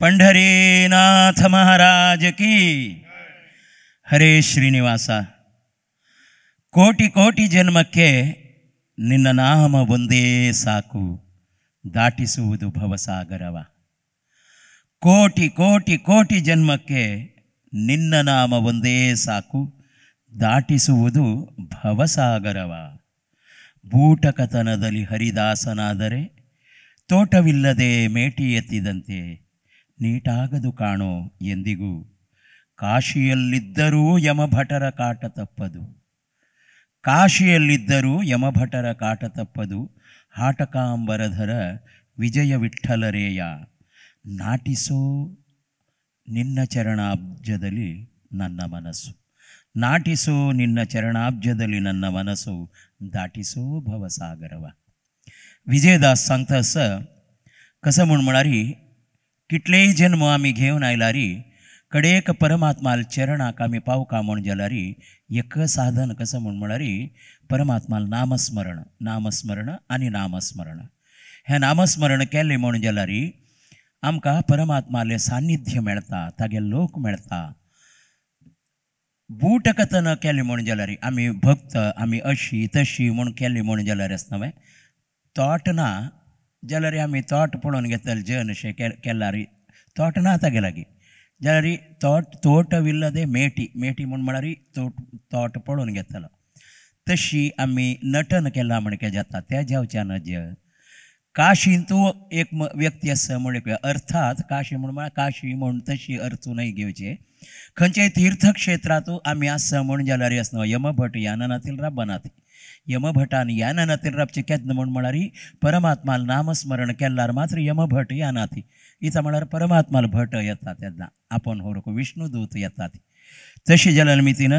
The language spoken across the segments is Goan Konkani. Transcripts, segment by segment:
पंढरीनाथ महाराज की. ಹರೇ ಶ್ರೀನಿವಾಸ. ಕೋಟಿ ಕೋಟಿ ಜನ್ಮಕ್ಕೆ ನಿನ್ನ ನಾಮ ಒಂದೇ ಸಾಕು, ದಾಟಿಸುವುದು ಭವಸಾಗರವ. ಕೋಟಿ ಕೋಟಿ ಕೋಟಿ ಜನ್ಮಕ್ಕೆ ನಿನ್ನ ನಾಮ ಒಂದೇ ಸಾಕು, ದಾಟಿಸುವುದು ಭವಸಾಗರವ. ಬೂಟಕತನದಲ್ಲಿ ಹರಿದಾಸನಾದರೆ ತೋಟವಿಲ್ಲದೆ ಮೇಟಿ ಎತ್ತಿದಂತೆ ನೀಟಾಗದು ಕಾಣೋ ಎಂದಿಗೂ. ಕಾಶಿಯಲ್ಲಿದ್ದರೂ ಯಮಭಟರ ಕಾಟ ತಪ್ಪದು, ಕಾಶಿಯಲ್ಲಿದ್ದರೂ ಯಮಭಟರ ಕಾಟ ತಪ್ಪದು. ಹಾಟಕಾಂಬರಧರ ವಿಜಯ ವಿಠ್ಠಲರೇಯ, ನಾಟಿಸೋ ನಿನ್ನ ಚರಣಾಬ್ಜದಲ್ಲಿ ನನ್ನ ಮನಸ್ಸು, ನಾಟಿಸೋ ನಿನ್ನ ಚರಣಾಬ್ಜದಲ್ಲಿ ನನ್ನ ಮನಸ್ಸು, ದಾಟಿಸೋ ಭವಸಾಗರವ. विजयदास सांगता आसा कसं म्हूण म्हळ्यार कितलेय जन्म आमी घेवन आयलारी कडेक परमात्माल चरणाक आमी पावका म्हूण जाल्यार एक साधन कसं म्हूण म्हळ्यार परमात्माल नामस्मरण, नामस्मरण आनी नामस्मरण. हें नामस्मरण केलें म्हूण जाल्यार आमकां परमात्मालें सान्निध्य मेळटा, तागे लोक मेळटा. बूटकथन केलें म्हूण जाल्यार आमी भक्त, आमी अशी तशी म्हूण केलें म्हूण जाल्यार आसना न्हय, तोट ना जाल्यार आमी तोट पळोवन घेतले जन अशें केल्यार तोट ना तागे लागीं जाल्यार तोट तोटविल्लदे मेटी, मेटी म्हूण म्हळ्यार तोट, तोट पळोवन घेतलो. तशी आमी नटन केलां म्हणके जाता त्या जावच्या नज. काशींतू एक व्यक्ती आसा म्हळ्यार अर्थात काशी म्हूण म्हळ्यार काशी म्हूण तशी अर्थ न्हय घेवचे. खंयच्याय तीर्थक्षेत्रांतू आमी आसा म्हूण जाल्यार आसना यमभट याननातील राबनात, यमभटान याननातील राबचे केन्ना म्हूण म्हळ्यार परमात्माल नामस्मरण केल्यार मात्र यमभट यानाती. इता म्हळ्यार परमात्माल भट येता तेन्ना आपोवन व्हरूंक विष्णुदूत येतात. तशें जाल्यार मितीन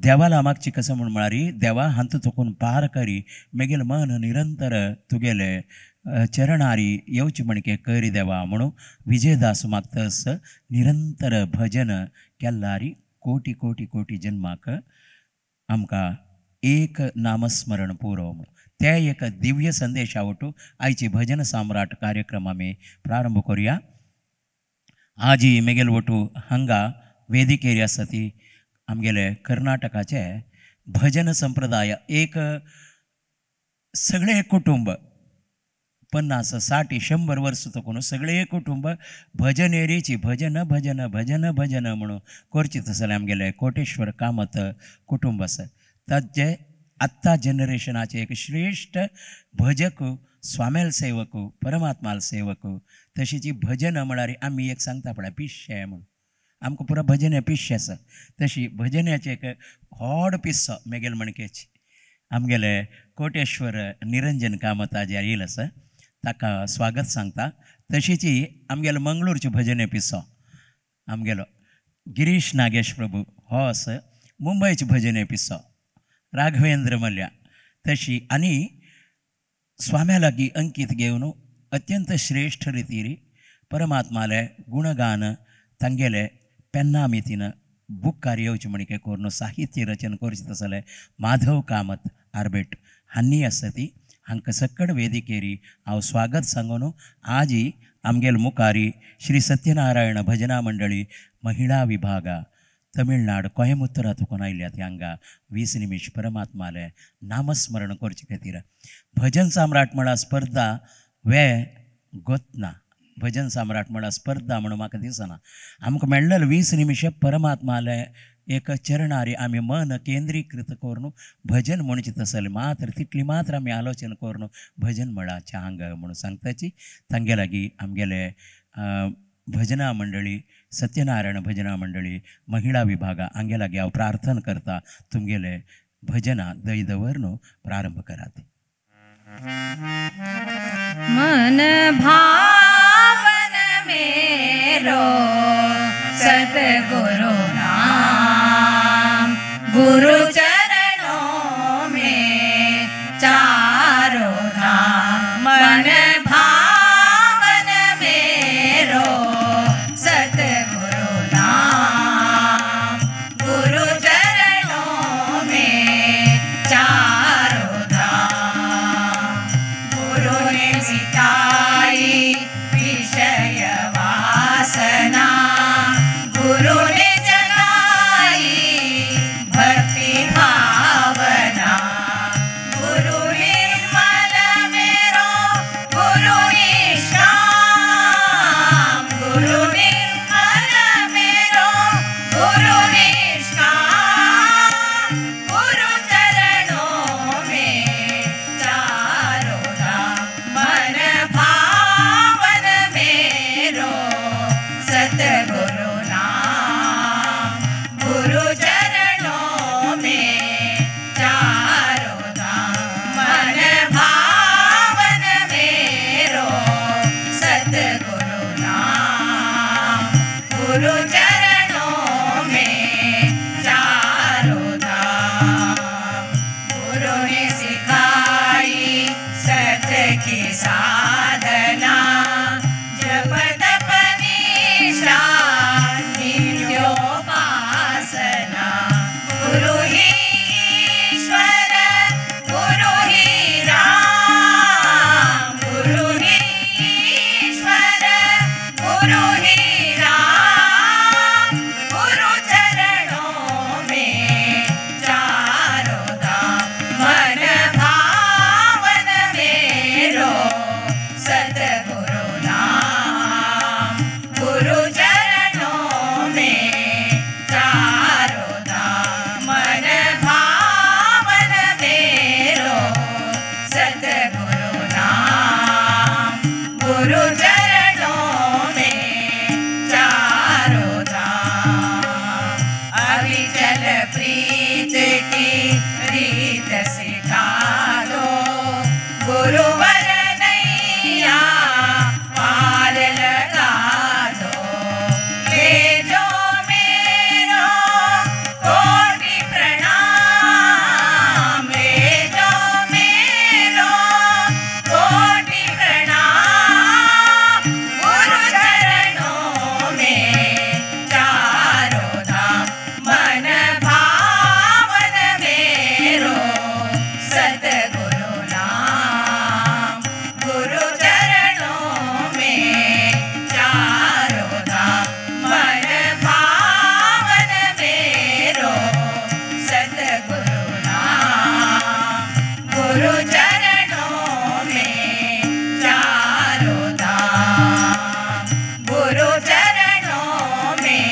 देवाला मागची कसं म्हूण म्हळ्यार देवा हांतू थकून पार करी मेगेल मन निरंतर तुगेले चरणारी येवची म्हणके करी देवा म्हणून विजयदास मागतस निरंतर भजन केल्लारी कोटी कोटी कोटी जन्माक आमकां एक नामस्मरण पुरो म्हणून ते एक दिव्य संदेशा वटू आयची भजन सम्राट कार्यक्रम आमी प्रारंभ करुया. आजी मेगेल वटू हांगा वेदिकेर आसा ती आमगेले कर्नाटकाचे भजन संप्रदाय एक सगळे कुटुंब 50 60 100 वर्स तकून सगळे कुटुंब भजनेरीची भजन भजन भजन भजन म्हणून करची तसलें आमगेले कोटेश्वर कामत कुटुंब आसा. ताजे आत्तां जनरेशनाचे एक श्रेश्ठ भजक, स्वामेल सेवक, परमात्माल सेवक. तशीची भजन म्हळ्यार आमी एक सांगता पळय पिश्शें म्हणून, आमकां पुरो भजन पिश्शें आसा. तशी भजनाचें एक व्हड पिस्सो मेगेल म्हणकेची आमगेले कोटेश्वर निरंजन कामत जे येयल आसा ताका स्वागत सांगता. तशीची आमगेलो मंगळूरचे भजन पिस्सो आमगेलो गिरीश नागेश प्रभू हो आसा, मुंबयचे भजन पिस्सो राघवेंद्र मल्या. तशी आनी स्वाम्या लागीं अंकीत घेवन अत्यंत श्रेश्ठ रितीरी परमात्माले गुणगान तांगेले पेन्ना मितीन बुक्कार येवचे म्हणके करून साहित्य रचन करचें तसलें माधव कामत आर्बेट हांणी आसा ती हांकां सकड वेदिकेरी हांव स्वागत सांगून आजी आमगेल मुखारी श्री सत्यनारायण भजना मंडळी महिळा विभागा तमिळनाड कोयमुत्तरा तुकून आयल्यात हांगा 20 निमिश परमात्माले नामस्मरण करचे खातीर. भजन सम्राट म्हळ्यार स्पर्धा वे गोतना, भजन सम्राट म्हळ्यार स्पर्धा म्हणून म्हाका दिसना. आमकां मेळ्ळें 20 निमिश परमात्माले एक चरणारी आमी मन केंद्रीकृत करून भजन म्हणचें तसलें मात्र तितली मात्र आमी आलोचन करून भजन म्हळ्यार हांग म्हणून सांगताची. तांगे लागीं आमगेले भजना मंडळी सत्यनारायण भजना मंडळी महिळा विभागा हांगे लागीं हांव प्रार्थना करता तुमगेले भजना दय दवर प्रारंभ करात. मन भावन मेरो सतगुरु नाम, गुरु चरणों में चारों धाम. मन भावन मेरो सतगुरु नाम, गुरु चरणों में चारों धाम. गुरु ने मिटाई विषय वासना, साधना जप तप निष्ठा नित्योपासना। गुरु ही ईश्वर गुरु ही राम, गुरु ही ईश्वर गुरु ही राम, गुरु चरणों में चारों धाम। मन भावन मेरो सतगुरु नाम, गुरु चरणों में चारों धाम। मन भावन मेरो सतगुरु नाम, गुरु चरणों में चारों धाम। अविचल प्रीत की रीत सिखा दो, गुरुवर नैया पार लगा दो। ले जो मेरो कोटि प्रणाम, ले जो मेरो कोटि प्रणाम, गुरु चरणों में चारों धाम। मन भावन मेरो सतगुरु नाम, गुरु चरणों में चारों धाम। मन भावन मेरो सतगुरु नाम, गुरु चरणों में चारों धाम, गुरु चरणों में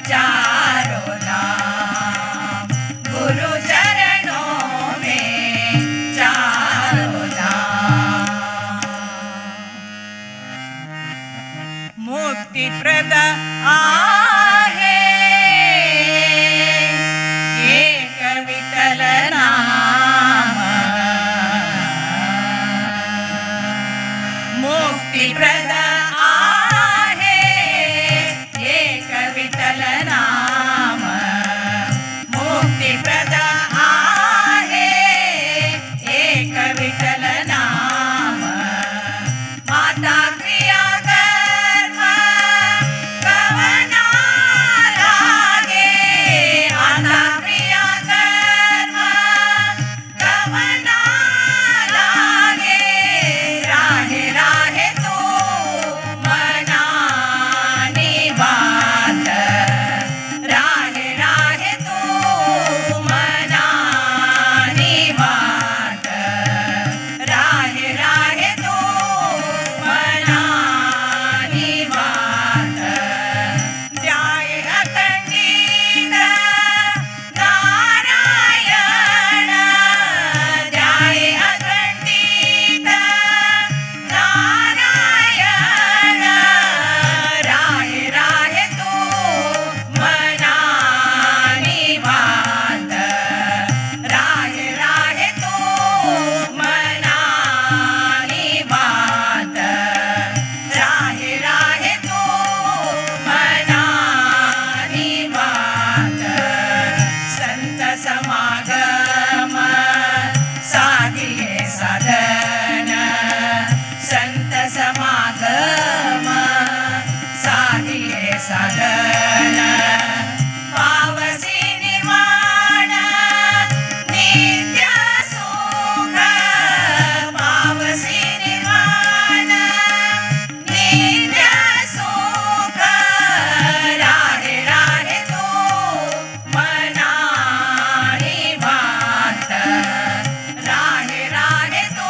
चारों धाम, गुरु चरणों में चारों धाम। मुक्तिप्रद आहे एक विठ्ठल नाम, मुक्तिप्रद आहे एक विठ्ठल नाम, मुक्तिप्रद आहे एक विठ्ठल नाम। माता क्रिया कर्म कवना लागे, माता क्रिया कर्म कवना लागे, राहे राहे तू मनानी बात, राहे राहे तू मनानी बात, राहे राहे तू मनानी बात। ध्याय अखंडित नारायण, ध्याय अखंडित नारायण, राहे राहे तू मनानी बात, राहे राहे तू मनानी बात, राहे राहे तू मनानी बात। संत समागम साधिये साधन, संत समागम साधिये साधन, पावसी निर्वाण नित्य सुख, पावसी निर्वाण नित्य सुख, राहे राहे तू मनानी बात, राहे राहे तू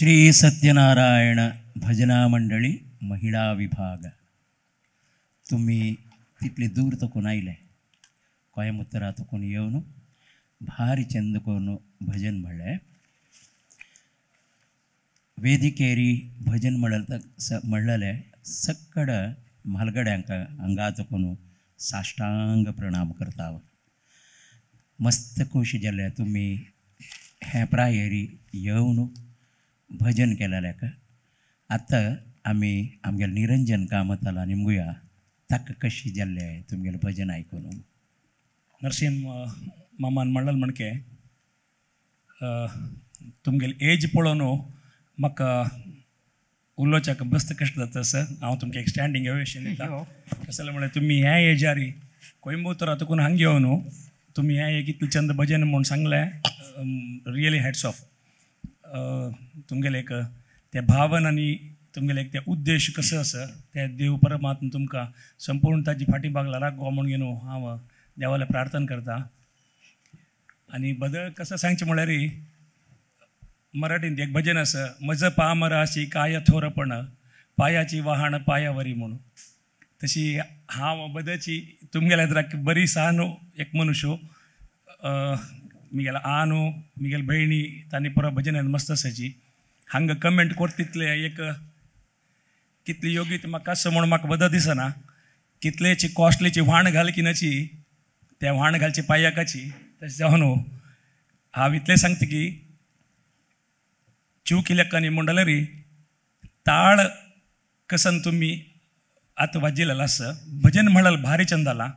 श्री सत्यनारायण भजना मंडळी महिला विभाग तुम्ही तितले दूर तकून आयले कोयमुत्तरा तकून येवन भारी चंद करून भजन म्हणलें. वेदिकेरी भजन म्हणलेलें सक्कड म्हालगड्यांक हांगा तकून साष्टांग प्रणाम करता. मस्त खुशी जालें तुमी हें प्रायरी येवन भजन केलेल्याक. आतां आमी आमगेले निरंजन कामताला निमगुया ताका कशी जाल्लें तुमगेलें भजन आयकून. नरसिंह मामान म्हणलें म्हणके तुमगेली एज पळोवन म्हाका उलोवच्याक बस्त कश्ट जाता सर. हांव तुमकां एक स्टँडींग एवेशन दिता. कसलें म्हळ्यार तुमी ह्या एजारी कोयंबतुरा तुकून हांग येवन तुमी हें एक इतलें चंद भजन म्हूण सांगलें, रियली हॅट्स ऑफ. तुमगेलें एक तें भावन आनी तुमगेलें एक तें उद्देश कसो आसा तें देव परमात्मा तुमकां संपूर्ण ताजी फाटी बागला राखो म्हूण घेवन हांव देवालें प्रार्थना करता. आनी बदल कसो सांगचें म्हळ्यार मराठींत एक भजन आसा, मज पामराशी काय थोरपण पायाची वाहन पायावरी म्हणून. तशी हांव बदची तुमगेल्या राख बरी सान एक मनुष्य मिगेला आनो मिगेल भयणी तांणी पुरो भजन मस्त आसाची. हांगा कमेंट करता तितले एक कितली योगी म्हाका आसा म्हूण म्हाका बदल दिसना. कितलेची कॉस्टलीची व्हाण घाल किनाची त्या व्हाण घालची पायाकाची तशें जावन हांव इतलें सांगता की चूक लेखांनी म्हणल्यार ताळ कसन तुमी आतां वाजिल्लें आसा. भजन म्हळ्यार भारी चंद जाला,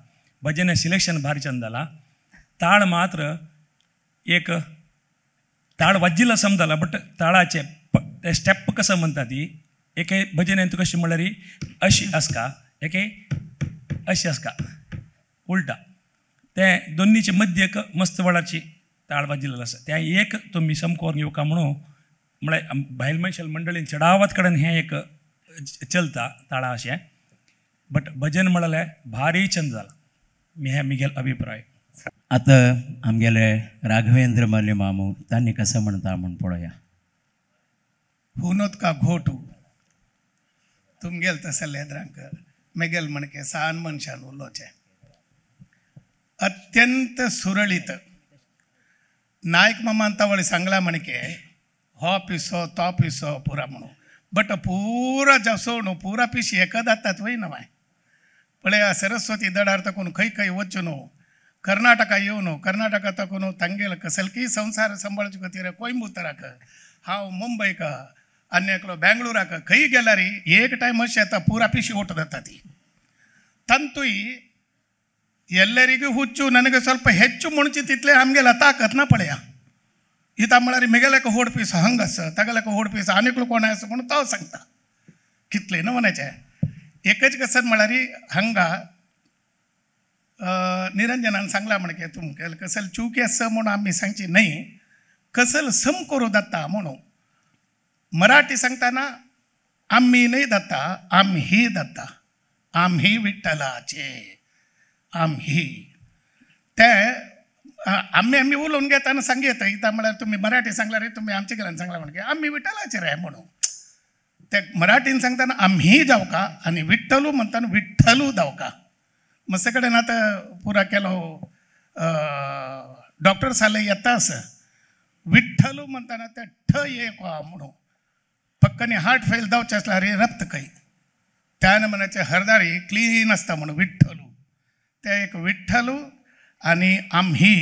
भजन सिलेक्शन भारी चंद जाला. ताळ मात्र एक ताळ वाजिल्लो समजाला बट ताळाचे ते स्टेप कसं म्हणटा ती एके भजन तुका कशी म्हणल्यार अशी आसका एके अशी आसका उलटा ते दोन्नीचे मध्य एक मस्त वळाची ताळ वाजिल्लो आसा. त्या एक तुमी समकोर घेवका म्हणून म्हळ्यार बायल मनशाल मंडळीन चडावत कडेन हें एक चलता ताळा अशें. बट भजन म्हळ्यार भारी चंद जाला हें मिगेल अभिप्राय. आतां आमगेले राघवेंद्र मल्य मामू तांणी कसं म्हणटा म्हूण पळोवया. हुनोत का घोटू तुमगेल तसले लेद्रांक मेगेल म्हणके सान मनशान उलोवचें अत्यंत सुरळीत. नायक मामान तवळ सांगला म्हणके हो पिसो तो पिसो पुरा म्हणून बट पुरा जसो पुरा पिशी एका जातात वय नवाय पळया. सरस्वती दडार तकून खंय खंय वचून न्हू कर्नाटका येवन कर्नाटका तकून तांगेल कसलकी संवसार सांबाळचे खातीर कोयंबुतराक हांव मुंबयक आनी एकलो बेंगळुराक खंय गेल्यार एक टायम अशें येता पुरा पिशी ओट जाता ती. ತಂತುಯ್ ಎಲ್ಲರಿಗೂ ಹುಚ್ಚು ನನಗೆ ಸ್ವಲ್ಪ ಹೆಚ್ಚು ಮುಣಚಿತ್ತಿತ್ತಲೇ ಆಮ್ಗೆಲ್ಲ ತಾಕತ್ನ ಪಳೆಯ ಈತ म्हळ्यार मिगेलेक होड पीस हंग आसा तागेलेक होड पीस आनीक कोण आसा म्हणून तो सांगता कितले न्हू म्हणायचें. एकच कसं म्हळ्यार हांगा निरंजनान सांगला म्हणके तुमकां कसल चूक आसा म्हणून आमी सांगची न्हय कसल सम करूं जाता म्हणून. मराठी सांगतना आमी न्हय जाता आम्ही जाता आम्ही विठ्ठलाचे आम्ही ते आम्ही आम्ही उलोवन घेताना सांगता इता म्हळ्यार तुमी मराठी सांगला रे तुमी आमचे घरान सांगला म्हणजे आम्ही विठ्ठलाचे रे म्हणून. ते मराठीन सांगतना आम्ही जावका आनी विठ्ठलू म्हणटाना विठ्ठलू जावका. मस्त कडेन आतां पुरा केलो डॉक्टर साले येता आसा विठ्ठलू म्हणटाना ते ठ एक म्हणून पक्कनी हार्ट फेल जावचें आसल्यार रे रक्त खंय त्यान म्हणाचे हरदारी क्लीन आसता म्हणून विठ्ठलू. ते एक विठ्ठलू आनी आम्ही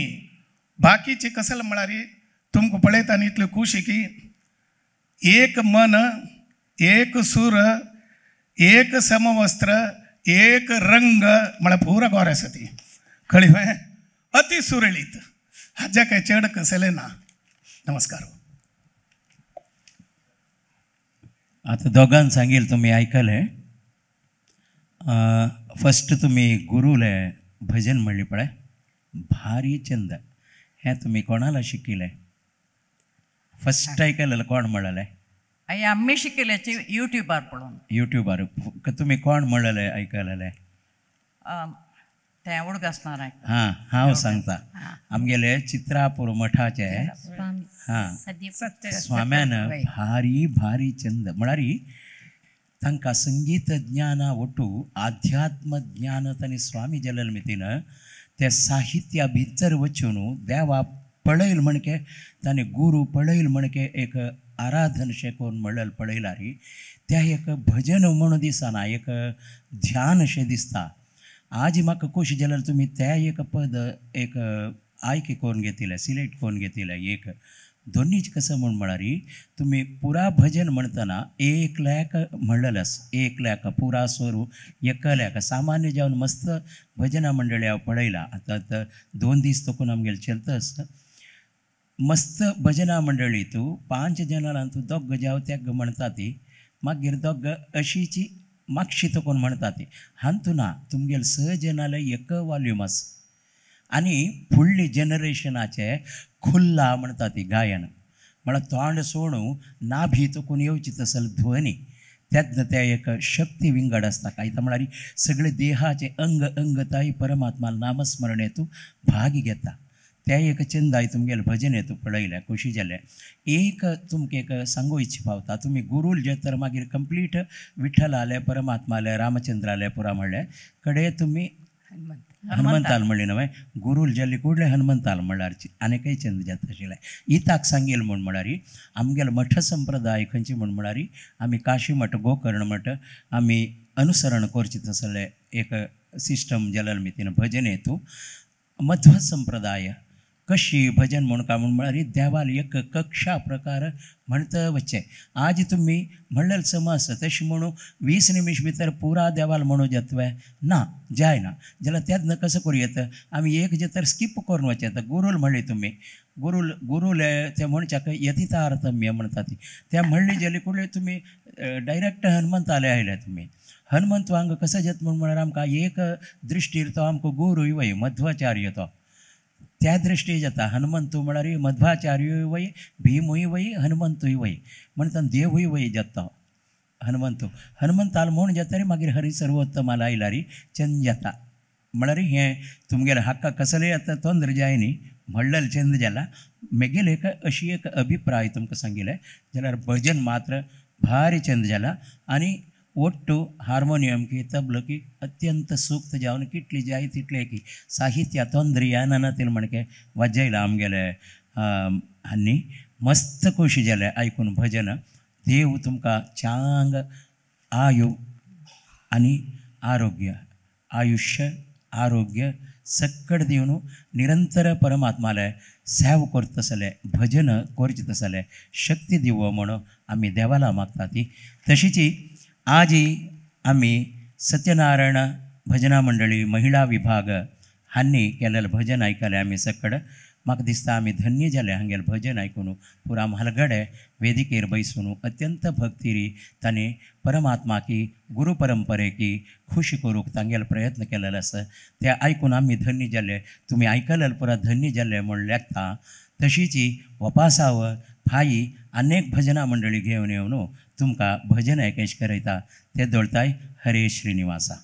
बाकीची कसल म्हळ्यार तुमकां पळयता आनी इतली खुशी की एक मन एक सूर एक समवस्त्र एक रंग म्हळ्यार पुरा गोर आसा ती कळ्ळी अति सुरळीत हाज्या काय चड कसलें ना. नमस्कार. आतां दोगान सांगील तुमी आयकलें. फस्ट तुमी गुरूले भजन म्हणली पळय भारी चंद हें तुमी कोणाला शिकिलें? फस्ट आयकलें कोण म्हणलें? आम्ही शिकले युट्यूबार पळोवन. युट्यूबार तुमी कोण म्हणलें आयकलें? तें उडगासणार. हां हांव सांगता आमगेले चित्रापूर मठाचे हां स्वाम्यान भारी भारी चंद म्हळ्यार तांकां संगीत ज्ञाना ಒಟ್ಟು आध्यात्म ज्ञान तांणी स्वामी जलल मितीन त्या साहित्या भितर वचून देवा पळयल म्हणके ताणें गुरू पळयल म्हणके एक आराधन शें करून म्हणल पळयलारी त्या एक भजन म्हणून दिसना एक ध्यान शें दिसता. आज म्हाका खोशी जाल्यार तुमी त्या एक पद एक आयके करून घेतिलें सिलेक्ट करून घेतिलें एक दोनीच कसं म्हूण म्हळ्यार तुमी पुरा भजन म्हणटना एक लॅक म्हणलेलें एक लॅक पुरा स्वरू एक लॅक सामान्य जावन मस्त भजना मंडळी हांव पळयला आतां 2 दीस तकून आमगेले चलता आसता मस्त भजना मंडळी तूं 5 जणां तूं दोग जाव तेग म्हणटा ती मागीर दोग अशीची मागशी तकून म्हणटा ती हांतू ना तुमगेले 6 जणांले एक वॉल्यूम आसा आनी फुडली जनरेशनाचे खुल्ला म्हणटा ती गायन म्हळ्यार तोंड सोडून नाभी तकून येवची तसल ध्वनी त्यातनं त्या एक शक्ती विंगड आसता काय तर म्हळ्यार सगळे देहाचे अंग अंगताई परमात्मा नामस्मरण हेतू भाग घेता त्या एक चंदाय तुमगेले भजन हेतू पळयलें खोशी जालें. एक तुमकां एक सांगू इच्छा पावता तुमी गुरूल जे तर मागीर कंप्लीट विठ्ठलाले परमात्माले रामचंद्राले पुरा म्हणलें कडे तुमी हनुमंताल म्हणलें न्हय गुरूल जाल्ले कुडले हनुमंताल म्हणल्यार आनीकय चंद जाता आशिल्लें इताक सांगील म्हूण म्हळ्यार आमगेलो मठ संप्रदाय खंयची म्हूण म्हळ्यार आमी काशी मठ गोकर्ण मठ आमी अनुसरण करचें तसलें एक सिस्टम जाल्यार मितीन भजन हेतू मध्व संप्रदाय कशी भजन म्हूण काय म्हूण म्हळ्यार देवाल एक कक्षा प्रकार म्हणत वचचें. आज तुमी म्हणलें समज तशें म्हणून 20 निमिश भितर पुरा देवाल म्हणूं जातवे ना जायना जाल्यार तेन्ना कसं करूं येता आमी एक जे तर स्कीप करून वचचें. आतां गुरूल म्हणली तुमी गुरूल गुरूले ते म्हणच्याक यथितार्थम्य म्हणटा ती त्या म्हणली जाली कुडले तुमी डायरेक्ट हनुमंताले आयले तुमी हनुमंत वांग कसं जाता म्हूण म्हळ्यार आमकां एक दृश्टीर तो आमकां गुरूय वय मध्वाचार्य तो त्या दृश्टी जाता हनुमंतू म्हळ्यार मध्वाचार्यूय वय भीमूय वय हनुमंतूय वय म्हणटा देवूय वय जाता हनुमंतू हनुमंताल म्हूण जाता रे मागीर हरी सर्वोत्तमाला आयला रे चंद जाता म्हळ्यार हें तुमगेलें हाका कसलें आतां तोंद्र जाय न्ही म्हणलें चंद जाला मेगेले एक अशी एक अभिप्राय तुमकां सांगिल्लें जाल्यार भजन मात्र भारी चंद जाला आनी ಒಟ್ಟು हार्मोनियम की तबलो की अत्यंत सूक्त जावन कितली जाय तितले की साहित्य तोंद्री याननातील म्हणके वाजयला आमगेले हांणी मस्त खोशी जालें आयकून भजन. देव तुमकां चांग आयु आनी आरोग्य आयुष्य आरोग्य सक्कड दिवन निरंतर परमात्माले सेव करतसले भजन करचें तसले शक्ती दिवो म्हणून आमी देवाला मागता ती. तशीच आजी आमी सत्यनारायण भजना मंडळी महिला विभाग हांणी केलेलें भजन आयकलें आमी सकड म्हाका दिसता आमी धन्य जाले हांगेलें भजन आयकून पुरा म्हालगडे वेदिकेर बैसून अत्यंत भक्तिरी तांणी परमात्मा की गुरु परंपरेकी खुशी करूंक तांगेलो प्रयत्न केलेलो आसा ते आयकून आमी धन्य जाले. तुमी आयकलें पुरा धन्य जाले म्हूण लेखता. तशीच वपासाव फाई अनेक भजना मंडळी घेवन येवन तुमकां भजन आयकश करयता ते दवरताय. हरे श्रीनिवासा.